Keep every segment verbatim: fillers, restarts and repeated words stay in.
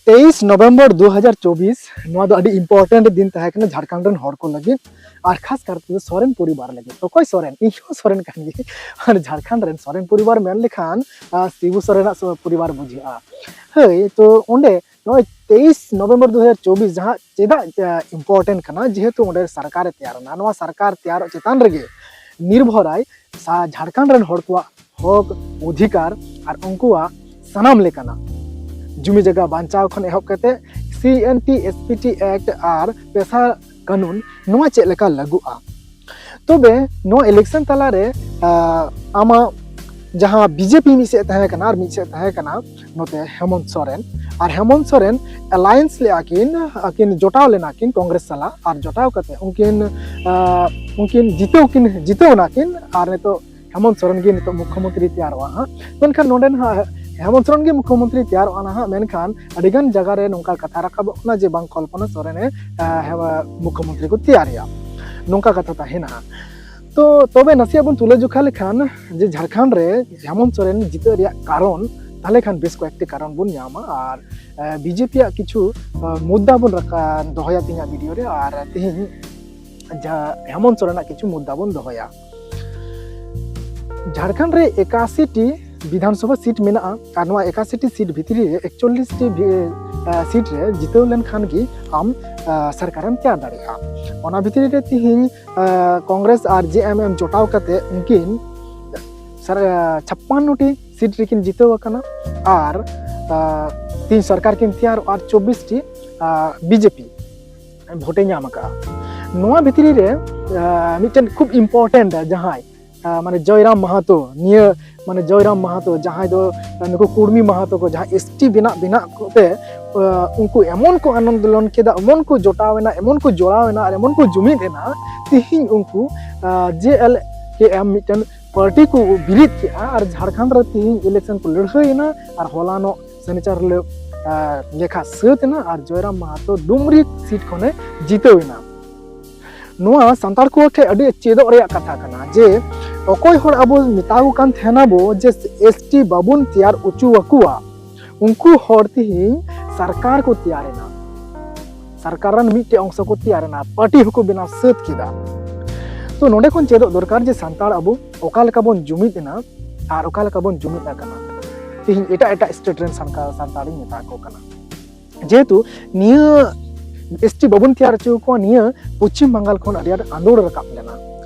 ᱛᱮᱭᱤᱥ ᱱᱚᱵᱷᱮᱢᱵᱚᱨ ᱫᱩ ᱦᱟᱡᱟᱨ ᱪᱚᱵᱵᱤᱥ, ᱱᱚᱣᱟ ᱫᱚ ᱟᱹᱰᱤ important ᱫᱤᱱ ᱛᱟᱦᱮᱸ ᱠᱟᱱᱟ ᱡᱷᱟᱲᱠᱷᱚᱸᱰ ᱨᱮᱱ ᱦᱚᱲ ᱠᱚ ᱞᱟᱹᱜᱤᱫ, ᱟᱨ ᱠᱷᱟᱥ ᱠᱟᱨᱛᱮ ᱥᱚᱨᱮᱱ ᱯᱚᱨᱤᱵᱟᱨ ᱞᱟᱹᱜᱤᱫ᱾ ᱚᱠᱚᱭ ᱥᱚᱨᱮᱱ? ᱤᱧ ᱦᱚᱸ ᱥᱚᱨᱮᱱ ᱠᱟᱱ ᱜᱤᱭᱟᱹᱧ᱾ ᱟᱨ ᱡᱷᱟᱲᱠᱷᱚᱸᱰ ᱨᱮᱱ ᱥᱚᱨᱮᱱ ᱯᱚᱨᱤᱵᱟᱨ ᱢᱮᱱ ᱞᱮᱠᱷᱟᱱ, ᱟᱨ, ᱥᱤᱵᱩ ᱥᱚᱨᱮᱱᱟᱜ ᱥᱚ-, ᱯᱚᱨᱤᱵᱟᱨ ᱵᱩᱡᱷᱟᱹᱜᱼᱟ᱾ ᱦᱳᱭ, ᱛᱚ ᱚᱸᱰᱮ ᱱᱚᱜᱼᱚᱭ ᱛᱮᱭᱤᱥ ᱱᱚᱵᱷᱮᱢᱵᱚᱨ ᱫᱩ ᱦᱟᱡᱟᱨ ᱪᱚᱵᱵᱤᱥ ᱡᱟᱦᱟᱸ ᱪᱮᱫᱟᱜ, ᱟ, important ᱠᱟᱱᱟ? ᱡᱮᱦᱮᱛᱩ ᱚᱸᱰᱮ ᱥᱚᱨᱠᱟᱨᱮ ᱛᱮᱭᱟᱨ ᱮᱱᱟ᱾ ᱱᱚᱣᱟ ᱥᱚᱨᱠᱟᱨ ᱛᱮᱭᱟᱨᱚᱜ ᱪᱮᱛᱟᱱ ᱨᱮᱜᱮ ᱱᱤᱨᱵᱷᱚᱨᱟᱭ ᱥᱟ-, ᱡᱷᱟᱲᱠᱷᱚᱸᱰ ᱨᱮᱱ ᱦᱚᱲ ᱠᱚᱣᱟᱜ ᱦᱚᱠ, ᱚᱫᱷᱤᱠᱟᱨ ᱟᱨ ᱩᱱᱠᱩᱣᱟᱜ ᱥᱟᱱᱟᱢ ᱞᱮᱠᱟᱱᱟᱜ ᱡᱩᱢᱤ ᱡᱟᱭᱜᱟ ᱵᱟᱧᱪᱟᱣ ᱠᱷᱚᱱ ᱮᱦᱚᱵ ᱠᱟᱛᱮ C N T, S P T Act ᱟᱨ ᱯᱮᱥᱟ ᱠᱟᱹᱱᱩᱱ, ᱱᱚᱣᱟ ᱪᱮᱫ ᱞᱮᱠᱟ ᱞᱟᱹᱜᱩᱜᱼᱟ? ᱛᱚᱵᱮ ᱱᱚᱣᱟ election ᱛᱟᱞᱟᱨᱮ, ᱟ, ᱟᱢᱟᱜ ᱡᱟᱦᱟᱸ ᱵᱤᱡᱮᱯᱤ ᱢᱤᱫ ᱥᱮᱫ ᱛᱟᱦᱮᱸ ᱠᱟᱱᱟ ᱟᱨ ᱢᱤᱫ ᱥᱮᱫ ᱛᱟᱦᱮᱸ ᱠᱟᱱᱟ ᱱᱚᱛᱮ ᱦᱮᱢᱚᱱᱛ ᱥᱚᱨᱮᱱ, ᱟᱨ ᱦᱮᱢᱚᱱᱛ ᱥᱚᱨᱮᱱ alliance ᱞᱮᱫᱼᱟ ᱠᱤᱱ, ᱟᱹᱠᱤᱱ ᱡᱚᱴᱟᱣ ᱞᱮᱱᱟ ᱠᱤᱱ ᱠᱚᱝᱜᱨᱮᱥ ᱥᱟᱞᱟᱜ, ᱟᱨ ᱡᱚᱴᱟᱣ ᱠᱟᱛᱮ ᱩᱱᱠᱤᱱ, ᱟ, ᱩᱱᱠᱤᱱ ᱡᱤᱛᱟᱹᱣ ᱠᱤᱱ, ᱡᱤᱛᱟᱹᱣ ᱮᱱᱟ ᱠᱤᱱ, ᱟᱨ ᱱᱤᱛᱚᱜ ᱦᱮᱢᱚᱱᱛ ᱥᱚᱨᱮᱱ ᱜᱮ ᱱᱤᱛᱚᱜ ᱢᱩᱠᱠᱷᱚᱢᱚᱱᱛᱨᱤ ᱛᱮᱭᱟᱨᱚᱜᱼᱟ ᱦᱟᱸᱜ᱾ ᱢᱮᱱᱠᱷᱟᱱ ᱱᱚᱰᱮ ᱱᱟᱦᱟᱜ ᱦᱮᱢᱚᱱᱛ ᱥᱚᱨᱮᱱ ᱜᱮ ᱢᱩᱠᱠᱷᱚᱢᱚᱱᱛᱨᱤ ᱛᱮᱭᱟᱨᱚᱜᱼᱟ ᱱᱟᱦᱟᱜ, ᱢᱮᱱᱠᱷᱟᱱ ᱟᱹᱰᱤᱜᱟᱱ ᱡᱟᱭᱜᱟ ᱨᱮ ᱱᱚᱝᱠᱟ ᱠᱟᱛᱷᱟ ᱨᱟᱠᱟᱵᱚᱜ ᱠᱟᱱᱟ ᱡᱮ ᱵᱟᱝ ᱠᱚᱞᱯᱚᱱᱟ ᱥᱚᱨᱮᱱᱮ, ᱟ, ᱦᱮ-, ᱢᱩᱠᱠᱷᱚᱢᱚᱱᱛᱨᱤ ᱠᱚ ᱛᱮᱭᱟᱨᱮᱭᱟ, ᱱᱚᱝᱠᱟ ᱠᱟᱛᱷᱟ ᱛᱟᱦᱮᱱᱟ᱾ ᱛᱚ ᱛᱚᱵᱮ ᱱᱟᱥᱮᱭᱟᱜ ᱵᱚᱱ ᱛᱩᱞᱟᱹ ᱡᱚᱠᱷᱟ ᱞᱮᱠᱷᱟᱱ ᱡᱮ ᱡᱷᱟᱲᱠᱷᱚᱸᱰ ᱨᱮ ᱦᱮᱢᱚᱱᱛ ᱥᱚᱨᱮᱱ ᱡᱤᱛᱟᱹᱜ ᱨᱮᱭᱟᱜ ᱠᱟᱨᱚᱱ, ᱛᱟᱦᱞᱮ ᱠᱷᱟᱱ ᱵᱮᱥ ᱠᱚᱭᱮᱠᱴᱤ ᱠᱟᱨᱚᱱ ᱵᱚᱱ ᱧᱟᱢᱟ᱾ ᱟᱨ, ᱟ, ᱵᱤᱡᱮᱯᱤᱭᱟᱜ ᱠᱤᱪᱷᱩ, ᱟ, ᱢᱩᱫᱽᱫᱟ ᱵᱚᱱ ᱨᱟᱠᱟ-, ᱫᱚᱦᱚᱭᱟ ᱛᱮᱦᱮᱧᱟᱜ video ᱨᱮ᱾ ᱟᱨ ᱛᱮᱦᱮᱧ ᱡᱟᱦᱟᱸ ᱦᱮᱢᱚᱱᱛ ᱥᱚᱨᱮᱱᱟᱜ ᱠᱤᱪᱷᱩ ᱢᱩᱫᱽᱫᱟ ᱵᱚᱱ ᱫᱚᱦᱚᱭᱟ᱾ ᱡᱷᱟᱲᱠᱷᱚᱸᱰ ᱨᱮ ᱮᱠᱟᱥᱤ ᱴᱤ ᱵᱤᱫᱷᱟᱱ ᱥᱚᱵᱷᱟ seat ᱢᱮᱱᱟᱜᱼᱟ, ᱟᱨ ᱱᱚᱣᱟ ᱮᱠᱟᱥᱤ ᱴᱤ seat ᱵᱷᱤᱛᱨᱤ ᱨᱮ ᱮᱠᱪᱚᱞᱞᱤᱥ ᱴᱤ ᱵᱷᱤ-, ᱟ, seat ᱨᱮ ᱡᱤᱛᱟᱹᱣ ᱞᱮᱱᱠᱷᱟᱱ ᱜᱮ ᱟᱢ, ᱟ, ᱥᱚᱨᱠᱟᱨᱮᱢ ᱛᱮᱭᱟᱨ ᱫᱟᱲᱮᱭᱟᱜᱼᱟ᱾ ᱚᱱᱟ ᱵᱷᱤᱛᱨᱤ ᱨᱮ ᱛᱤᱦᱤᱧ, ᱟ, ᱠᱚᱝᱜᱨᱮᱥ ᱟᱨ ᱡᱮ ᱮᱢ ᱮᱢ ᱡᱚᱴᱟᱣ ᱠᱟᱛᱮ ᱩᱱᱠᱤᱱ ᱥᱟᱨ-, ᱟ, ᱪᱷᱟᱯᱯᱟᱱᱱᱚ ᱴᱤ seat ᱨᱮᱠᱤᱱ ᱡᱤᱛᱟᱹᱣ ᱟᱠᱟᱱᱟ, ᱟᱨ, ᱟ, ᱛᱤᱦᱤᱧ ᱥᱚᱨᱠᱟᱨ ᱠᱤᱱ ᱛᱮᱭᱟᱨᱚᱜᱼᱟ, ᱟᱨ ᱪᱚᱵᱵᱤᱥ ᱴᱤ, ᱟ, ᱵᱤᱡᱮᱯᱤ ᱵᱷᱳᱴᱮ ᱧᱟᱢ ᱟᱠᱟᱫᱼᱟ᱾ ᱱᱚᱣᱟ ᱵᱷᱤᱛᱨᱤ ᱨᱮ, ᱟ, ᱢᱤᱫᱴᱮᱱ ᱠᱷᱩᱵ important ᱡᱟᱦᱟᱸᱭ, ᱟ, ᱢᱟᱱᱮ ᱡᱚᱭᱨᱟᱢ ᱢᱟᱦᱟᱛᱚ, ᱱᱤᱭᱟᱹ ᱢᱟᱱᱮ ᱡᱚᱭᱨᱟᱢ ᱢᱟᱦᱟᱛᱚ, ᱡᱟᱦᱟᱸᱭ ᱫᱚ, ᱟ, ᱱᱩᱠᱩ ᱠᱩᱲᱢᱤ ᱢᱟᱦᱟᱛᱚ ᱠᱚ ᱡᱟᱦᱟᱸ ᱮᱥ ᱴᱤ ᱵᱮᱱᱟᱜ, ᱵᱮᱱᱟᱜ ᱠᱚᱛᱮ, ᱟ, ᱩᱱᱠᱩ ᱮᱢᱚᱱ ᱠᱚ ᱟᱱᱫᱳᱞᱚᱱ ᱠᱮᱫᱟ, ᱮᱢᱚᱱ ᱠᱚ ᱡᱚᱴᱟᱣ ᱮᱱᱟ, ᱮᱢᱚᱱ ᱠᱚ ᱡᱚᱲᱟᱣ ᱮᱱᱟ ᱟᱨ ᱮᱢᱚᱱ ᱠᱚ ᱡᱩᱢᱤᱫ ᱮᱱᱟ, ᱛᱤᱦᱤᱧ ᱩᱱᱠᱩ, ᱟ, ᱡᱮ ᱮᱞ ᱠᱮ ᱮᱢ ᱢᱤᱫᱴᱮᱱ party ᱠᱚ ᱵᱮᱨᱮᱫ ᱠᱮᱜᱼᱟ ᱟᱨ ᱡᱷᱟᱲᱠᱷᱚᱸᱰ ᱨᱮ ᱛᱤᱦᱤᱧ election ᱠᱚ ᱞᱟᱹᱲᱦᱟᱹᱭ ᱮᱱᱟ ᱟᱨ ᱦᱚᱞᱟᱱᱚᱜ ᱥᱟᱱᱤᱪᱟᱨ ᱦᱤᱞᱳᱜ, ᱟ, ᱞᱮᱠᱷᱟ ᱥᱟᱹᱛ ᱮᱱᱟ ᱟᱨ ᱡᱚᱭᱨᱟᱢ ᱢᱟᱦᱟᱛᱚ ᱰᱩᱢᱨᱤ seat ᱠᱷᱚᱱᱮ ᱡᱤᱛᱟᱹᱣ ᱮᱱᱟ᱾ ᱱᱚᱣᱟ ᱥᱟᱱᱛᱟᱲ ᱠᱚ ᱴᱷᱮᱱ ᱟᱹᱰᱤ ᱪᱮᱫᱚᱜ ᱨᱮᱭᱟᱜ ᱠᱟᱛᱷᱟ ᱠᱟᱱᱟ ᱡᱮ ᱚᱠᱚᱭ ᱦᱚᱲ ᱟᱵᱚ ᱢᱮᱛᱟ ᱠᱚ ᱠᱟᱱ ᱛᱟᱦᱮᱱᱟ ᱵᱚ ᱡᱮ ᱮᱥ ᱴᱤ ᱵᱟᱵᱚᱱ ᱛᱮᱭᱟᱨ ᱚᱪᱚ ᱟᱠᱚᱣᱟ, ᱩᱱᱠᱩ ᱦᱚᱲ ᱛᱤᱦᱤᱧ ᱥᱚᱨᱠᱟᱨ ᱠᱚ ᱛᱮᱭᱟᱨ ᱮᱱᱟ, ᱥᱚᱨᱠᱟᱨ ᱨᱮᱱ ᱢᱤᱫᱴᱮᱡ ᱚᱝᱥᱚ ᱠᱚ ᱛᱮᱭᱟᱨ ᱮᱱᱟ, ᱯᱟᱨᱴᱤ ᱦᱚᱸᱠᱚ ᱵᱮᱱᱟᱣ ᱥᱟᱹᱛ ᱠᱮᱫᱟ᱾ ᱛᱚ ᱱᱚᱰᱮ ᱠᱷᱚᱱ ᱪᱮᱫᱚᱜ ᱫᱚᱨᱠᱟᱨ ᱡᱮ ᱥᱟᱱᱛᱟᱲ ᱟᱵᱚ ᱚᱠᱟ ᱞᱮᱠᱟ ᱵᱚᱱ ᱡᱩᱢᱤᱫ ᱮᱱᱟ ᱟᱨ ᱚᱠᱟ ᱞᱮᱠᱟ ᱵᱚᱱ ᱡᱩᱢᱤᱫ ᱟᱠᱟᱱᱟ᱾ ᱛᱮᱦᱮᱧ ᱮᱴᱟᱜ ᱮᱴᱟᱜ ᱥᱴᱮᱴ ᱨᱮᱱ ᱥᱟᱱᱛᱟᱲ ᱥᱟᱱᱛᱟᱲᱤᱧ ᱢᱮᱛᱟ ᱠᱚ ᱠᱟᱱᱟ, ᱡᱮᱦᱮᱛᱩ ᱱᱤᱭᱟᱹ ᱮᱥᱴᱤ ᱵᱟᱵᱚᱱ ᱛᱮᱭᱟᱨ ᱦᱚᱪᱚ ᱠᱚᱣᱟ, ᱱᱤᱭᱟᱹ ᱯᱚᱪᱷᱤᱢ ᱵᱟᱝᱜᱟᱞ ᱠᱷᱚᱱ ᱟᱹᱰᱤ ᱟᱸᱴ ᱟᱸᱫᱳᱲ ᱨᱟᱠᱟᱵ ᱞᱮᱱᱟ᱾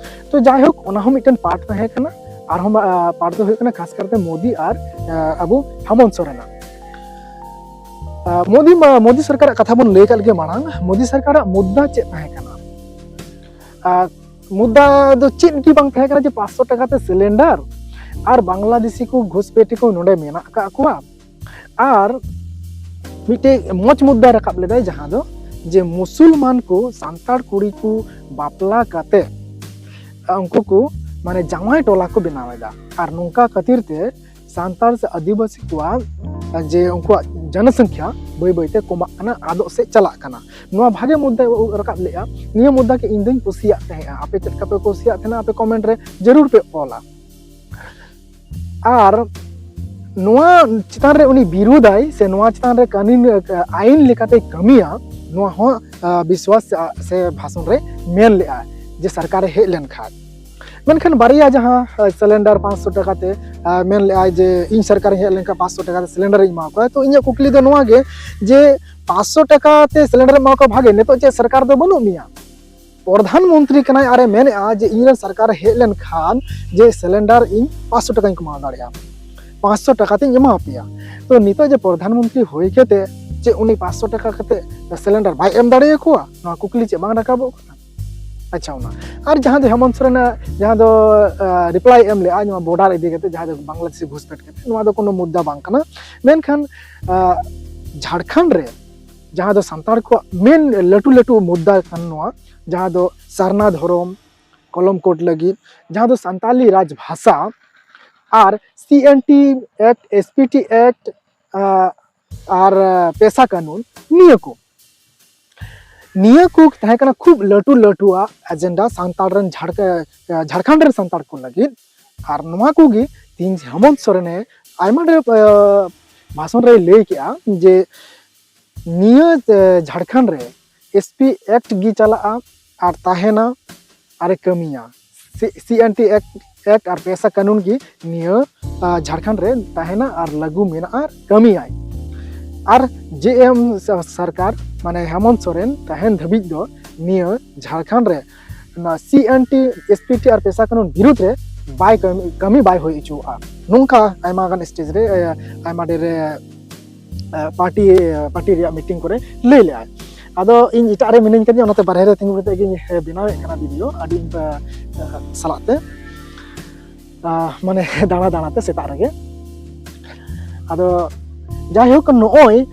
ᱛᱚ ᱡᱟᱭᱦᱳᱠ, ᱚᱱᱟ ᱦᱚᱸ ᱢᱤᱫᱴᱮᱱ ᱯᱟᱨᱴ ᱛᱟᱦᱮᱸ ᱠᱟᱱᱟ᱾ ᱟᱨᱦᱚᱸ ᱯᱟᱨᱴ ᱫᱚ ᱦᱩᱭᱩᱜ ᱠᱟᱱᱟ ᱠᱷᱟᱥ ᱠᱟᱨᱛᱮ ᱢᱳᱫᱤ ᱟᱨ ᱟᱵᱚ ᱦᱮᱢᱚᱱᱛ ᱥᱚᱨᱮᱱᱟᱜ᱾ ᱢᱳᱫᱤ ᱢᱳᱫᱤ ᱥᱚᱨᱠᱟᱨᱟᱜ ᱠᱟᱛᱷᱟ ᱵᱚᱱ ᱞᱟᱹᱭ ᱠᱟᱜ ᱞᱮᱜᱮ ᱢᱟᱲᱟᱝ᱾ ᱢᱳᱫᱤ ᱥᱚᱨᱠᱟᱨᱟᱜ ᱢᱩᱫᱽᱫᱟ ᱪᱮᱫ ᱛᱟᱦᱮᱸ ᱠᱟᱱᱟ? ᱢᱩᱫᱽᱫᱟ ᱫᱚ ᱪᱮᱫ ᱜᱮ ᱵᱟᱝ ᱛᱟᱦᱮᱸ ᱠᱟᱱᱟ ᱡᱮ ᱯᱟᱸᱪᱥᱚ ᱴᱟᱠᱟ ᱛᱮ ᱥᱤᱞᱤᱱᱰᱟᱨ ᱟᱨ ᱵᱟᱝᱞᱟᱫᱮᱥᱤ ᱠᱚ ᱜᱷᱩᱥᱯᱮᱴᱤ ᱠᱚ ᱱᱚᱰᱮ ᱢᱮᱱᱟᱜ ᱟᱠᱟᱫ ᱠᱚᱣᱟ᱾ ᱟᱨ ᱢᱤᱫᱴᱮᱡ ᱢᱚᱡᱽ ᱢᱩᱫᱽᱫᱟ ᱨᱟᱠᱟᱵ ᱞᱮᱫᱟᱭ, ᱡᱟᱦᱟᱸ ᱫᱚ ᱡᱮ ᱢᱩᱥᱩᱞᱢᱟᱱ ᱠᱚ ᱥᱟᱱᱛᱟᱲ ᱠᱩᱲᱤ ᱠᱚ ᱵᱟᱯᱞᱟ ᱠᱟᱛᱮ ᱩᱱᱠᱩ ᱠᱚ ᱢᱟᱱᱮ ᱡᱟᱶᱟᱭ ᱴᱚᱞᱟ ᱠᱚ ᱵᱮᱱᱟᱣ ᱮᱫᱟ᱾ ᱟᱨ ᱱᱚᱝᱠᱟ ᱠᱷᱟᱹᱛᱤᱨ ᱛᱮ ᱥᱟᱱᱛᱟᱲ ᱥᱮ ᱟᱹᱫᱤᱵᱟᱹᱥᱤ ᱠᱚᱣᱟᱜ ᱡᱮ ᱩᱱᱠᱩᱣᱟᱜ ᱡᱚᱱᱚᱥᱚᱝᱠᱷᱟ ᱵᱟᱹᱭ ᱵᱟᱹᱭᱛᱮ ᱠᱚᱢᱟᱜ ᱠᱟᱱᱟ, ᱟᱫᱚᱜ ᱥᱮᱫ ᱪᱟᱞᱟᱜ ᱠᱟᱱᱟ᱾ ᱱᱚᱣᱟ ᱵᱷᱟᱜᱮ ᱢᱩᱫᱽᱫᱟ ᱨᱟᱠᱟᱵ ᱞᱮᱫᱼᱟ᱾ ᱱᱤᱭᱟᱹ ᱢᱩᱫᱽᱫᱟ ᱜᱮ ᱤᱧ ᱫᱚᱧ ᱠᱩᱥᱤᱭᱟᱜ ᱛᱟᱦᱮᱸᱜᱼᱟ᱾ ᱟᱯᱮ ᱪᱮᱫ ᱞᱮᱠᱟ ᱯᱮ ᱠᱩᱥᱤᱭᱟᱜ ᱛᱟᱦᱮᱱᱟ, ᱟᱯᱮ ᱠᱚᱢᱮᱱᱴ ᱨᱮ ᱡᱟᱹᱨᱩᱲ ᱯᱮ ᱚᱞᱟ᱾ ᱟᱨ ᱱᱚᱣᱟ ᱪᱮᱛᱟᱱ ᱨᱮ ᱩᱱᱤ ᱵᱤᱨᱩᱫᱟᱭ ᱥᱮ ᱱᱚᱣᱟ ᱪᱮᱛᱟᱱ ᱨᱮ ᱠᱟᱹᱱᱩᱱ, ᱟᱭᱤᱱ ᱞᱮᱠᱟᱛᱮᱭ ᱠᱟᱹᱢᱤᱭᱟ, ᱱᱚᱣᱟ ᱦᱚᱸ ᱵᱤᱥᱣᱟᱥ ᱥᱮ ᱵᱷᱟᱥᱚᱱ ᱨᱮ ᱢᱮᱱ ᱞᱮᱫᱼᱟ ᱡᱮ ᱥᱚᱨᱠᱟᱨᱮ ᱦᱮᱡ ᱞᱮᱱᱠᱷᱟᱱ᱾ ᱢᱮᱱᱠᱷᱟᱱ ᱵᱟᱨᱭᱟ ᱡᱟᱦᱟᱸ ᱥᱤᱞᱤᱱᱰᱟᱨ ᱯᱟᱸᱪᱥᱚ ᱴᱟᱠᱟ ᱛᱮ ᱢᱮᱱ ᱞᱮᱫᱼᱟᱭ ᱡᱮ ᱤᱧ ᱥᱚᱨᱠᱟᱨᱤᱧ ᱦᱮᱡ ᱞᱮᱱᱠᱷᱟᱱ ᱯᱟᱸᱪᱥᱚ ᱴᱟᱠᱟ ᱛᱮ ᱥᱤᱞᱤᱱᱰᱟᱨᱤᱧ ᱮᱢᱟ ᱠᱚᱣᱟ᱾ ᱛᱚ ᱤᱧᱟᱹᱜ ᱠᱩᱠᱞᱤ ᱫᱚ ᱱᱚᱣᱟ ᱜᱮ ᱡᱮ ᱯᱟᱸᱪᱥᱚ ᱴᱟᱠᱟ ᱛᱮ ᱥᱤᱞᱤᱱᱰᱟᱨ ᱮᱢᱟ ᱠᱚᱣᱟ, ᱵᱷᱟᱜᱮ, ᱱᱤᱛᱚᱜ ᱪᱮᱫ ᱥᱚᱨᱠᱟᱨ ᱫᱚ ᱵᱟᱹᱱᱩᱜ ᱢᱮᱭᱟ? ᱯᱨᱚᱫᱷᱟᱱ ᱢᱚᱱᱛᱨᱤ ᱠᱟᱱᱟᱭ ᱟᱨᱮ ᱢᱮᱱᱮᱫᱼᱟ ᱡᱮ ᱤᱧ ᱨᱮᱱ ᱥᱚᱨᱠᱟᱨ ᱦᱮᱡ ᱞᱮᱱᱠᱷᱟᱱ ᱡᱮ ᱥᱤᱞᱤᱱᱰᱟᱨ ᱤᱧ ᱯᱟᱸᱪᱥᱚ ᱴᱟᱠᱟᱧ ᱠᱚᱢᱟᱣ ᱫᱟᱲᱮᱭᱟᱜᱼᱟ, ᱯᱟᱸᱪᱥᱚ ᱴᱟᱠᱟ ᱛᱮᱧ ᱮᱢᱟ ᱯᱮᱭᱟ᱾ ᱛᱚ ᱱᱤᱛᱚᱜ ᱡᱮ ᱯᱨᱚᱫᱷᱟᱱ ᱢᱚᱱᱛᱨᱤ ᱦᱩᱭ ᱠᱟᱛᱮ ᱪᱮᱫ ᱩᱱᱤ ᱯᱟᱸᱪᱥᱚ ᱴᱟᱠᱟ ᱠᱟᱛᱮ ᱥᱤᱞᱤᱱᱰᱟᱨ ᱵᱟᱭ ᱮᱢ ᱫᱟᱲᱮᱭᱟᱠᱚᱣᱟ? ᱱᱚᱣᱟ ᱠᱩᱠᱞᱤ ᱪᱮᱫ ᱵᱟᱝ ᱨᱟᱠᱟᱵᱚᱜ ᱠᱟᱱᱟ? ᱟᱪᱪᱷᱟ, ᱚᱱᱟ ᱟᱨ ᱡᱟᱦᱟᱸ ᱫᱚ ᱦᱮᱢᱚᱱᱛ ᱥᱚᱨᱮᱱᱟᱜ ᱡᱟᱦᱟᱸ ᱫᱚ ᱨᱤᱯᱞᱟᱭ ᱮᱢ ᱞᱮᱫᱼᱟ ᱱᱚᱣᱟ ᱵᱚᱨᱰᱟᱨ ᱤᱫᱤ ᱠᱟᱛᱮ, ᱡᱟᱦᱟᱸ ᱫᱚ ᱵᱟᱝᱞᱟᱫᱮᱥᱤ ᱜᱷᱩᱥᱯᱮᱴ ᱠᱟᱛᱮ, ᱱᱚᱣᱟ ᱫᱚ ᱠᱳᱱᱳ ᱢᱩᱫᱽᱫᱟ ᱵᱟᱝ ᱠᱟᱱᱟ᱾ ᱢᱮᱱᱠᱷᱟᱱ ᱡᱷᱟᱲᱠᱷᱚᱸᱰ ᱨᱮ ᱡᱟᱦᱟᱸ ᱫᱚ ᱥᱟᱱᱛᱟᱲ ᱠᱚᱣᱟᱜ ᱢᱮᱱ ᱞᱟᱹᱴᱩ ᱞᱟᱹᱴᱩ ᱢᱩᱫᱽᱫᱟ ᱠᱟᱱ ᱱᱚᱣᱟ, ᱡᱟᱦᱟᱸ ᱫᱚ ᱥᱟᱨᱱᱟ ᱫᱷᱚᱨᱚᱢ ᱠᱚᱞᱚᱢ ᱠᱳᱰ ᱞᱟᱹᱜᱤᱫ, ᱡᱟᱦᱟᱸ ᱫᱚ ᱥᱟᱱᱛᱟᱞᱤ ᱨᱟᱡᱽ ᱵᱷᱟᱥᱟ ᱟᱨ C N T act, S P T act, ᱟᱨ ᱯᱮᱥᱟ ᱠᱟᱹᱱᱩᱱ, ᱱᱤᱭᱟᱹ ᱠᱚ ᱱᱤᱭᱟᱹ ᱠᱚ ᱛᱟᱦᱮᱸ ᱠᱟᱱᱟ ᱠᱷᱩᱵ ᱞᱟᱹᱴᱩ ᱞᱟᱹᱴᱩᱣᱟᱜ ᱮᱡᱮᱱᱰᱟ ᱥᱟᱱᱛᱟᱲ ᱨᱮᱱ ᱡᱷᱟᱲᱠᱷᱚᱸᱰ ᱨᱮᱱ ᱥᱟᱱᱛᱟᱲ ᱠᱚ ᱞᱟᱹᱜᱤᱫ᱾ ᱟᱨ ᱱᱚᱣᱟ ᱠᱚᱜᱮ ᱛᱮᱦᱮᱧ ᱦᱮᱢᱚᱱᱛ ᱥᱚᱨᱮᱱᱮ ᱟᱭᱢᱟ ᱰᱷᱮᱨ ᱵᱷᱟᱥᱚᱱ ᱨᱮᱭ ᱞᱟᱹᱭ ᱠᱮᱜᱼᱟ ᱡᱮ ᱱᱤᱭᱟᱹ ᱡᱷᱟᱲᱠᱷᱚᱸᱰ ᱨᱮ ᱮᱥ ᱯᱤ ᱮᱠᱴ ᱜᱮ ᱪᱟᱞᱟᱜᱼᱟ ᱟᱨ ᱛᱟᱦᱮᱱᱟ ᱟᱨᱮ ᱠᱟᱹᱢᱤᱭᱟ᱾ ᱥᱤ ᱮᱱ ᱴᱤ ᱮᱠᱴ ᱟᱨ ᱯᱮᱥᱟ ᱠᱟᱹᱱᱩᱱ ᱜᱮ ᱱᱤᱭᱟᱹ ᱡᱷᱟᱲᱠᱷᱚᱸᱰ ᱨᱮ ᱛᱟᱦᱮᱱᱟ ᱟᱨ ᱞᱟᱹᱜᱩ ᱢᱮᱱᱟᱜᱼᱟ ᱟᱨ ᱠᱟᱹᱢᱤᱭᱟᱭ᱾ ᱟᱨ ᱡᱮ ᱮᱢ ᱥᱚᱨᱠᱟᱨ, ᱢᱟᱱᱮ ᱦᱮᱢᱚᱱᱛ ᱥᱚᱨᱮᱱ ᱛᱟᱦᱮᱱ ᱫᱷᱟᱹᱵᱤᱡ ᱫᱚ ᱱᱤᱭᱟᱹ ᱡᱷᱟᱲᱠᱷᱚᱸᱰ ᱨᱮ ᱱᱚᱣᱟ C N T, S P T ᱟᱨ ᱯᱮᱥᱟ ᱠᱟᱹᱱᱩᱱ ᱵᱤᱨᱩᱫᱽ ᱨᱮ ᱵᱟᱭ ᱠᱟᱹᱢᱤ, ᱠᱟᱹᱢᱤ ᱵᱟᱭ ᱦᱩᱭ ᱦᱚᱪᱚᱣᱟᱜᱼᱟ᱾ ᱱᱚᱝᱠᱟ ᱟᱭᱢᱟ ᱜᱟᱱ ᱥᱴᱮᱡᱽ ᱨᱮ, ᱟᱭᱢᱟ ᱰᱷᱮᱨ ᱯᱟᱨᱴᱤ, ᱯᱟᱨᱴᱤ ᱨᱮᱭᱟᱜ ᱢᱤᱴᱤᱝ ᱠᱚᱨᱮ ᱞᱟᱹᱭ ᱞᱮᱜᱼᱟᱭ᱾ ᱟᱫᱚ ᱤᱧ ᱮᱴᱟᱜ ᱨᱮ ᱢᱤᱱᱟᱹᱧ ᱠᱟᱫᱤᱧᱟ, ᱚᱱᱟᱛᱮ ᱵᱟᱨᱦᱮ ᱨᱮ ᱛᱤᱸᱜᱩ ᱠᱟᱛᱮ ᱜᱤᱧ ᱵᱮᱱᱟᱣᱮᱫ ᱠᱟᱱᱟ ᱵᱷᱤᱰᱤᱭᱳ ᱟᱹᱰᱤ ᱤᱧ ᱥᱟᱞᱟᱜ ᱛᱮ, ᱢᱟᱱᱮ ᱫᱟᱬᱟ ᱫᱟᱬᱟ ᱛᱮ ᱥᱮᱛᱟᱜ ᱨᱮᱜᱮ᱾ ᱟᱫᱚ ᱡᱟᱭᱦᱳᱠ, ᱱᱚᱜᱼᱚᱭ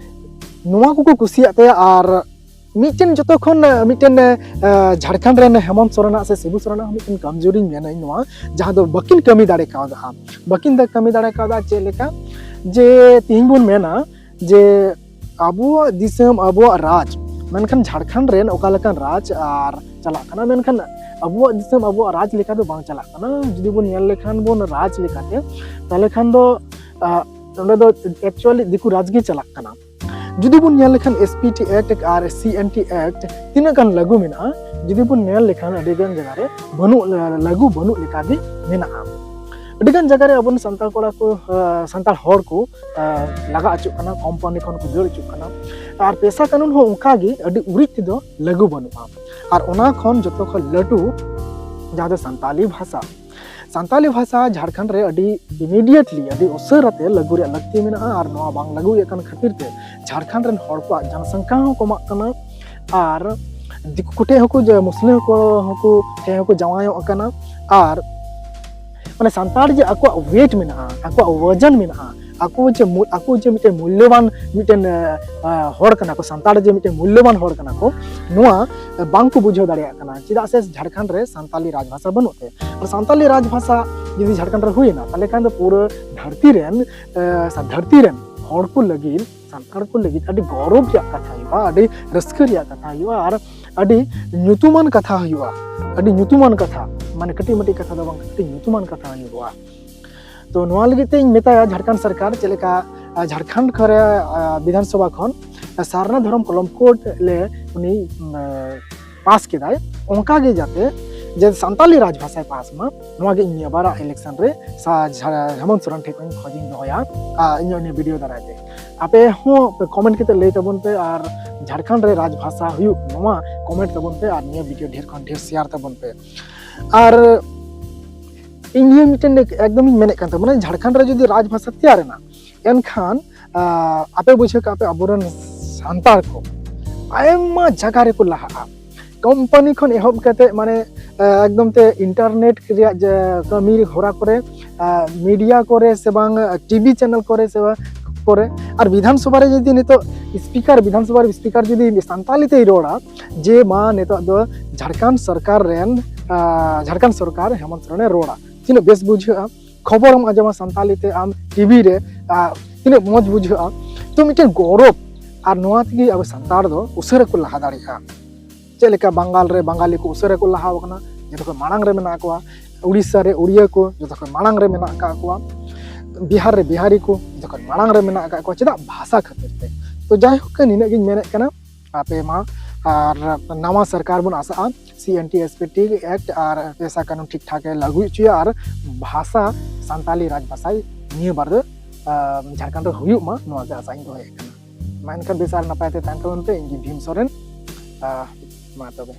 ᱱᱚᱣᱟ ᱠᱚᱠᱚ ᱠᱩᱥᱤᱭᱟᱜ ᱛᱮ, ᱟᱨ ᱢᱤᱫᱴᱮᱱ ᱡᱚᱛᱚ ᱠᱷᱚᱱ, ᱢᱤᱫᱴᱮᱱ ᱡᱷᱟᱲᱠᱷᱚᱸᱰ ᱨᱮᱱ ᱦᱮᱢᱚᱱᱛ ᱥᱚᱨᱮᱱᱟᱜ ᱥᱮ ᱥᱤᱵᱩ ᱥᱚᱨᱮᱱᱟᱜ ᱦᱚᱸ ᱢᱤᱫᱴᱮᱱ ᱠᱚᱢᱡᱳᱨᱤᱧ ᱢᱮᱱᱟᱹᱧ ᱱᱚᱣᱟ, ᱡᱟᱦᱟᱸ ᱫᱚ ᱵᱟᱹᱠᱤᱱ ᱠᱟᱹᱢᱤ ᱫᱟᱲᱮ ᱠᱟᱣᱫᱟ᱾ ᱵᱟᱹᱠᱤᱱ ᱫᱟ-, ᱠᱟᱹᱢᱤ ᱫᱟᱲᱮ ᱠᱟᱣᱫᱟ ᱪᱮᱫ ᱞᱮᱠᱟ? ᱡᱮ ᱛᱤᱦᱤᱧ ᱵᱚᱱ ᱢᱮᱱᱟ ᱡᱮ ᱟᱵᱚᱣᱟᱜ ᱫᱤᱥᱚᱢ, ᱟᱵᱚᱣᱟᱜ ᱨᱟᱡᱽ, ᱢᱮᱱᱠᱷᱟᱱ ᱡᱷᱟᱲᱠᱷᱚᱸᱰ ᱨᱮᱱ ᱚᱠᱟ ᱞᱮᱠᱟᱱ ᱨᱟᱡᱽ ᱟᱨ ᱪᱟᱞᱟᱜ ᱠᱟᱱᱟ, ᱢᱮᱱᱠᱷᱟᱱ ᱟᱵᱚᱣᱟᱜ ᱫᱤᱥᱚᱢ, ᱟᱵᱚᱣᱟᱜ ᱨᱟᱡᱽ ᱞᱮᱠᱟ ᱫᱚ ᱵᱟᱝ ᱪᱟᱞᱟᱜ ᱠᱟᱱᱟ᱾ ᱡᱩᱫᱤ ᱵᱚᱱ ᱧᱮᱞ ᱞᱮᱠᱷᱟᱱ ᱵᱚᱱ ᱨᱟᱡᱽ ᱞᱮᱠᱟᱛᱮ, ᱛᱟᱦᱚᱞᱮ ᱠᱷᱟᱱ ᱫᱚ, ᱟᱜ, ᱱᱚᱸᱰᱮ ᱫᱚ actually ᱫᱤᱠᱩ ᱨᱟᱡᱽ ᱜᱮ ᱪᱟᱞᱟᱜ ᱠᱟᱱᱟ᱾ ᱡᱩᱫᱤ ᱵᱚᱱ ᱧᱮᱞ ᱞᱮᱠᱷᱟᱱ ᱮᱥ ᱯᱤ ᱴᱤ ᱮᱠᱴ ᱟᱨ ᱥᱤ ᱮᱱ ᱴᱤ ᱮᱠᱴ ᱛᱤᱱᱟᱹᱜ ᱜᱟᱱ ᱞᱟᱹᱜᱩ ᱢᱮᱱᱟᱜᱼᱟ, ᱡᱩᱫᱤ ᱵᱚᱱ ᱧᱮᱞ ᱞᱮᱠᱷᱟᱱ ᱟᱹᱰᱤ ᱜᱟᱱ ᱡᱟᱭᱜᱟ ᱨᱮ ᱵᱟᱹᱱᱩᱜ, ᱞᱟᱹᱜᱩ ᱵᱟᱹᱱᱩᱜ ᱞᱮᱠᱟ ᱜᱮ ᱢᱮᱱᱟᱜᱼᱟ᱾ ᱟᱹᱰᱤ ᱜᱟᱱ ᱡᱟᱭᱜᱟ ᱨᱮ ᱟᱵᱚ ᱥᱟᱱᱛᱟᱲ ᱠᱚᱲᱟ ᱠᱚ, ᱟᱜ, ᱥᱟᱱᱛᱟᱲ ᱦᱚᱲ ᱠᱚ, ᱟᱜ, ᱞᱟᱜᱟ ᱚᱪᱚᱜ ᱠᱟᱱᱟ, ᱠᱳᱢᱯᱟᱱᱤ ᱠᱷᱚᱱ ᱠᱚ ᱫᱟᱹᱲ ᱚᱪᱚᱜ ᱠᱟᱱᱟ᱾ ᱟᱨ ᱯᱮᱥᱟ ᱠᱟᱹᱱᱩᱱ ᱦᱚᱸ ᱚᱱᱠᱟ ᱜᱮ ᱟᱹᱰᱤ ᱩᱨᱤᱡ ᱛᱮᱫᱚ ᱞᱟᱹᱜᱩ ᱵᱟᱹᱱᱩᱜᱼᱟ᱾ ᱟᱨ ᱚᱱᱟ ᱠᱷᱚᱱ ᱡᱚᱛᱚ ᱠᱷᱚᱱ ᱞᱟᱹᱴᱩ ᱡᱟᱦᱟᱸ ᱫᱚ ᱥᱟᱱᱛᱟᱞᱤ ᱵᱷᱟᱥᱟ, ᱥᱟᱱᱛᱟᱞᱤ ᱵᱷᱟᱥᱟ ᱡᱷᱟᱲᱠᱷᱚᱸᱰ ᱨᱮ ᱟᱹᱰᱤ immediately, ᱟᱹᱰᱤ ᱩᱥᱟᱹᱨᱟ ᱛᱮ ᱞᱟᱹᱜᱩ ᱨᱮᱭᱟᱜ ᱞᱟᱹᱠᱛᱤ ᱢᱮᱱᱟᱜᱼᱟ᱾ ᱟᱨ ᱱᱚᱣᱟ ᱵᱟᱝ ᱞᱟᱹᱜᱩ ᱤᱭᱟᱹᱜ ᱠᱟᱱ ᱠᱷᱟᱹᱛᱤᱨ ᱛᱮ ᱡᱷᱟᱲᱠᱷᱚᱸᱰ ᱨᱮᱱ ᱦᱚᱲ ᱠᱚᱣᱟᱜ ᱡᱚᱱᱚᱥᱚᱝᱠᱷᱟ ᱦᱚᱸ ᱠᱚᱢᱟᱜ ᱠᱟᱱᱟ᱾ ᱟᱨ ᱫᱤᱠᱩ ᱠᱚᱴᱷᱮᱱ ᱦᱚᱸᱠᱚ, ᱡᱮ ᱢᱩᱥᱞᱤᱢ ᱠᱚ ᱦᱚᱸᱠᱚ, ᱴᱷᱮᱱ ᱦᱚᱸᱠᱚ ᱡᱟᱶᱟᱭᱚᱜ ᱠᱟᱱᱟ᱾ ᱟᱨ ᱢᱟᱱᱮ ᱥᱟᱱᱛᱟᱲ ᱡᱮ ᱟᱠᱚᱣᱟᱜ weight ᱢᱮᱱᱟᱜᱼᱟ, ᱟᱠᱚᱣᱟᱜ ᱳᱡᱚᱱ ᱢᱮᱱᱟᱜᱼᱟ, ᱟᱠᱚ ᱡᱮ ᱢᱩ-, ᱟᱠᱚ ᱡᱮ ᱢᱤᱫᱴᱮᱱ ᱢᱩᱞᱞᱚᱵᱟᱱ ᱢᱤᱫᱴᱮᱱ, ᱮ, ᱮ, ᱦᱚᱲ ᱠᱟᱱᱟ ᱠᱚ, ᱥᱟᱱᱛᱟᱲ ᱡᱮ ᱢᱤᱫᱴᱮᱱ ᱢᱩᱞᱞᱚᱵᱟᱱ ᱦᱚᱲ ᱠᱟᱱᱟ ᱠᱚ, ᱱᱚᱣᱟ, ᱮ, ᱵᱟᱝ ᱠᱚ ᱵᱩᱡᱷᱟᱹᱣ ᱫᱟᱲᱮᱭᱟᱜ ᱠᱟᱱᱟ᱾ ᱪᱮᱫᱟᱜ ᱥᱮ ᱡᱷᱟᱲᱠᱷᱚᱸᱰ ᱨᱮ ᱥᱟᱱᱛᱟᱞᱤ ᱨᱟᱡᱽᱵᱷᱟᱥᱟ ᱵᱟᱹᱱᱩᱜ ᱛᱮ᱾ ᱟᱨ ᱥᱟᱱᱛᱟᱞᱤ ᱨᱟᱡᱽᱵᱷᱟᱥᱟ ᱡᱩᱫᱤ ᱡᱷᱟᱲᱠᱷᱚᱸᱰ ᱨᱮ ᱦᱩᱭᱮᱱᱟ, ᱛᱟᱦᱚᱞᱮ ᱠᱷᱟᱱ ᱫᱚ ᱯᱩᱨᱟᱹ ᱫᱷᱟᱹᱨᱛᱤ ᱨᱮᱱ, ᱮ, ᱥᱟ-, ᱫᱷᱟᱹᱨᱛᱤ ᱨᱮᱱ ᱦᱚᱲ ᱠᱚ ᱞᱟᱹᱜᱤᱫ, ᱥᱟᱱᱛᱟᱲ ᱠᱚ ᱞᱟᱹᱜᱤᱫ ᱟᱹᱰᱤ ᱜᱚᱨᱚᱵᱽ ᱨᱮᱭᱟᱜ ᱠᱟᱛᱷᱟ ᱦᱩᱭᱩᱜᱼᱟ, ᱟᱹᱰᱤ ᱨᱟᱹᱥᱠᱟᱹ ᱨᱮᱭᱟᱜ ᱠᱟᱛᱷᱟ ᱦᱩᱭᱩᱜᱼᱟ, ᱟᱨ ᱟᱹᱰᱤ ᱧᱩᱛᱩᱢᱟᱱ ᱠᱟᱛᱷᱟ ᱦᱩᱭᱩᱜᱼᱟ, ᱟᱹᱰᱤ ᱧᱩᱛᱩᱢᱟᱱ ᱠᱟᱛᱷᱟ, ᱢᱟᱱᱮ ᱠᱟᱹᱴᱤᱡ ᱢᱟᱹᱴᱤᱡ ᱠᱟᱛᱷᱟ ᱫᱚ ᱵᱟᱝ, ᱟᱹᱰᱤ ᱧᱩᱛᱩᱢᱟᱱ ᱠᱟᱛᱷᱟ ᱦᱩᱭᱩᱜᱼᱟ᱾ ᱛᱚ ᱱᱚᱣᱟ ᱞᱟᱹᱜᱤᱫ ᱛᱮ ᱤᱧ ᱢᱮᱛᱟᱭᱟ ᱡᱷᱟᱲᱠᱷᱚᱸᱰ ᱥᱚᱨᱠᱟᱨ ᱪᱮᱫ ᱞᱮᱠᱟ, ᱟᱨ ᱡᱷᱟᱲᱠᱷᱚᱸᱰ ᱠᱚᱨᱮ, ᱟᱨ ᱵᱤᱫᱷᱟᱱ ᱥᱚᱵᱷᱟ ᱠᱷᱚᱱ ᱥᱟᱨᱱᱟ ᱫᱷᱚᱨᱚᱢ ᱠᱚᱞᱚᱢ ᱠᱳᱰ ᱞᱮ ᱩᱱᱤ, ᱩᱢ, ᱯᱟᱥ ᱠᱮᱫᱟᱭ, ᱚᱱᱠᱟ ᱜᱮ ᱡᱟᱛᱮ ᱡᱮ ᱥᱟᱱᱛᱟᱞᱤ ᱨᱟᱡᱽ ᱵᱷᱟᱥᱟᱭ ᱯᱟᱥ ᱢᱟ, ᱱᱚᱣᱟ ᱜᱮ ᱤᱧ ᱱᱤᱭᱟᱹ ᱵᱟᱨᱟᱜ election ᱨᱮ ᱥᱟ-, ᱡᱷᱟ-, ᱦᱮᱢᱚᱱᱛ ᱥᱚᱨᱮᱱ ᱴᱷᱮᱱ ᱠᱷᱚᱱ ᱠᱷᱚᱡᱤᱧ ᱫᱚᱦᱚᱭᱟ᱾ ᱟᱨ ᱤᱧᱟᱹᱜ ᱱᱤᱭᱟᱹ video ᱫᱟᱨᱟᱭ ᱛᱮ ᱟᱯᱮ ᱦᱚᱸ ᱯᱮ comment ᱠᱟᱛᱮ ᱞᱟᱹᱭ ᱛᱟᱵᱚᱱ ᱯᱮ, ᱟᱨ ᱡᱷᱟᱲᱠᱷᱚᱸᱰ ᱨᱮ ᱨᱟᱡᱽ ᱵᱷᱟᱥᱟ ᱦᱩᱭᱩᱜ ᱱᱚᱣᱟ comment ᱛᱟᱵᱚᱱ ᱯᱮ, ᱟᱨ ᱱᱤᱭᱟᱹ video ᱰᱷᱮᱨ ᱠᱷᱚᱱ ᱰᱷᱮᱨ share ᱛᱟᱵᱚᱱ ᱯᱮ᱾ ᱟᱨ ᱤᱧ ᱱᱤᱭᱟᱹ ᱢᱤᱫᱴᱮᱱ ᱮᱠᱫᱚᱢᱤᱧ ᱢᱮᱱᱮᱫ ᱠᱟᱱ ᱛᱟᱵᱚᱱᱟ, ᱡᱷᱟᱲᱠᱷᱚᱸᱰ ᱨᱮ ᱡᱩᱫᱤ ᱨᱟᱡᱽ ᱵᱷᱟᱥᱟ ᱛᱮᱭᱟᱨ ᱮᱱᱟ, ᱮᱱᱠᱷᱟᱱ, ᱟᱸ, ᱟᱯᱮ ᱵᱩᱡᱷᱟᱹᱣ ᱠᱟᱜ ᱯᱮ, ᱟᱵᱚᱨᱮᱱ ᱥᱟᱱᱛᱟᱲ ᱠᱚ ᱟᱭᱢᱟ ᱡᱟᱭᱜᱟ ᱨᱮᱠᱚ ᱞᱟᱦᱟᱜᱼᱟ᱾ ᱠᱳᱢᱯᱟᱱᱤ ᱠᱷᱚᱱ ᱮᱦᱚᱵ ᱠᱟᱛᱮ, ᱢᱟᱱᱮ, ᱟᱸ, ᱮᱠᱫᱚᱢ ᱛᱮ internet ᱨᱮᱭᱟᱜ ᱡᱟ ᱠᱟᱹᱢᱤ ᱦᱚᱨᱟ ᱠᱚᱨᱮ, ᱟᱸ, media ᱠᱚᱨᱮ ᱥᱮ ᱵᱟᱝ, ᱟᱸ, TV channel ᱠᱚᱨᱮ ᱥᱮ ᱵᱟᱝ ᱠᱚᱨᱮ, ᱟᱨ ᱵᱤᱫᱷᱟᱱ ᱥᱚᱵᱷᱟ ᱨᱮ ᱡᱩᱫᱤ ᱱᱤᱛᱚᱜ speaker, ᱵᱤᱫᱷᱟᱱ ᱥᱚᱵᱷᱟ ᱨᱮ speaker ᱡᱩᱫᱤ ᱥᱟᱱᱛᱟᱞᱤ ᱛᱮᱭ ᱨᱚᱲᱟ, ᱡᱮ ᱢᱟ ᱱᱤᱛᱚᱜ ᱫᱚ ᱡᱷᱟᱲᱠᱷᱚᱸᱰ ᱥᱚᱨᱠᱟᱨ ᱨᱮᱱ, ᱟᱸ, ᱡᱷᱟᱲᱠᱷᱚᱸᱰ ᱥᱚᱨᱠᱟᱨ ᱦᱮᱢᱚᱱᱛ ᱥᱚᱨᱮᱱᱮ ᱨᱚᱲᱟ, ᱛᱤᱱᱟᱹᱜ ᱵᱮᱥ ᱵᱩᱡᱷᱟᱹᱜᱼᱟ᱾ ᱠᱷᱚᱵᱚᱨᱮᱢ ᱟᱸᱡᱚᱢᱟ ᱥᱟᱱᱛᱟᱞᱤ ᱛᱮ ᱟᱢ TV ᱨᱮ, ᱟᱨ ᱛᱤᱱᱟᱹᱜ ᱢᱚᱡᱽ ᱵᱩᱡᱷᱟᱹᱜᱼᱟ᱾ ᱛᱚ, ᱢᱤᱫᱴᱮᱱ ᱜᱚᱨᱚᱵᱽ, ᱟᱨ ᱱᱚᱣᱟ ᱛᱮᱜᱮ ᱟᱵᱚ ᱥᱟᱱᱛᱟᱲ ᱫᱚ ᱩᱥᱟᱹᱨᱟ ᱠᱚ ᱞᱟᱦᱟ ᱫᱟᱲᱮᱭᱟᱜᱼᱟ᱾ ᱪᱮᱫ ᱞᱮᱠᱟ ᱵᱟᱝᱜᱟᱞ ᱨᱮ ᱵᱟᱝᱜᱟᱞᱤ ᱠᱚ ᱩᱥᱟᱹᱨᱟ ᱠᱚ ᱞᱟᱦᱟ ᱟᱠᱟᱱᱟ, ᱡᱚᱛᱚ ᱠᱷᱚᱱ ᱢᱟᱲᱟᱝ ᱨᱮ ᱢᱮᱱᱟᱜ ᱠᱚᱣᱟ᱾ ᱩᱲᱤᱥᱥᱟ ᱨᱮ ᱩᱲᱤᱭᱟ ᱠᱚ ᱡᱚᱛᱚ ᱠᱷᱚᱱ ᱢᱟᱲᱟᱝ ᱨᱮ ᱢᱮᱱᱟᱜ ᱟᱠᱟᱫ ᱠᱚᱣᱟ᱾ ᱵᱤᱦᱟᱨ ᱨᱮ ᱵᱤᱦᱟᱨᱤ ᱠᱚ ᱡᱚᱛᱚ ᱠᱷᱚᱱ ᱢᱟᱲᱟᱝ ᱨᱮ ᱢᱮᱱᱟᱜ ᱟᱠᱟᱫ ᱠᱚᱣᱟ᱾ ᱪᱮᱫᱟᱜ? ᱵᱷᱟᱥᱟ ᱠᱷᱟᱹᱛᱤᱨ ᱛᱮ᱾ ᱛᱚ, ᱡᱟᱭᱦᱳᱠ, ᱱᱤᱱᱟᱹᱜ ᱜᱤᱧ ᱢᱮᱱᱮᱫ ᱠᱟᱱᱟ᱾ ᱟᱯᱮ ᱢᱟ, ᱟᱨ ᱱᱟᱣᱟ ᱥᱚᱨᱠᱟᱨ ᱵᱚᱱ ᱟᱥᱟᱜᱼᱟ, C N T S P T Act ᱟᱨ ᱯᱮᱥᱟ ᱠᱟᱹᱱᱩᱱ ᱴᱷᱤᱠ ᱴᱷᱟᱠ ᱮ ᱞᱟᱹᱜᱩ ᱦᱚᱪᱚᱭᱟ, ᱟᱨ ᱵᱷᱟᱥᱟ ᱥᱟᱱᱛᱟᱞᱤ ᱨᱟᱡᱽ ᱵᱷᱟᱥᱟᱭ ᱱᱤᱭᱟᱹ ᱵᱟᱨ ᱫᱚ, ᱟᱸ, ᱡᱷᱟᱲᱠᱷᱚᱸᱰ ᱨᱮ ᱦᱩᱭᱩᱜ ᱢᱟ, ᱱᱚᱣᱟ ᱜᱮ ᱟᱥᱟᱧ ᱫᱚᱦᱚᱭᱮᱫ ᱠᱟᱱᱟ᱾ ᱢᱟ ᱮᱱᱠᱷᱟᱱ ᱵᱮᱥ ᱟᱨ ᱱᱟᱯᱟᱭ ᱛᱮ ᱛᱟᱦᱮᱱ ᱛᱟᱵᱚᱱ ᱯᱮ᱾ ᱤᱧ ᱜᱮ ᱵᱷᱤᱢ ᱥᱚᱨᱮᱱ᱾ ᱟᱸ, ᱢᱟ ᱛᱚᱵᱮ᱾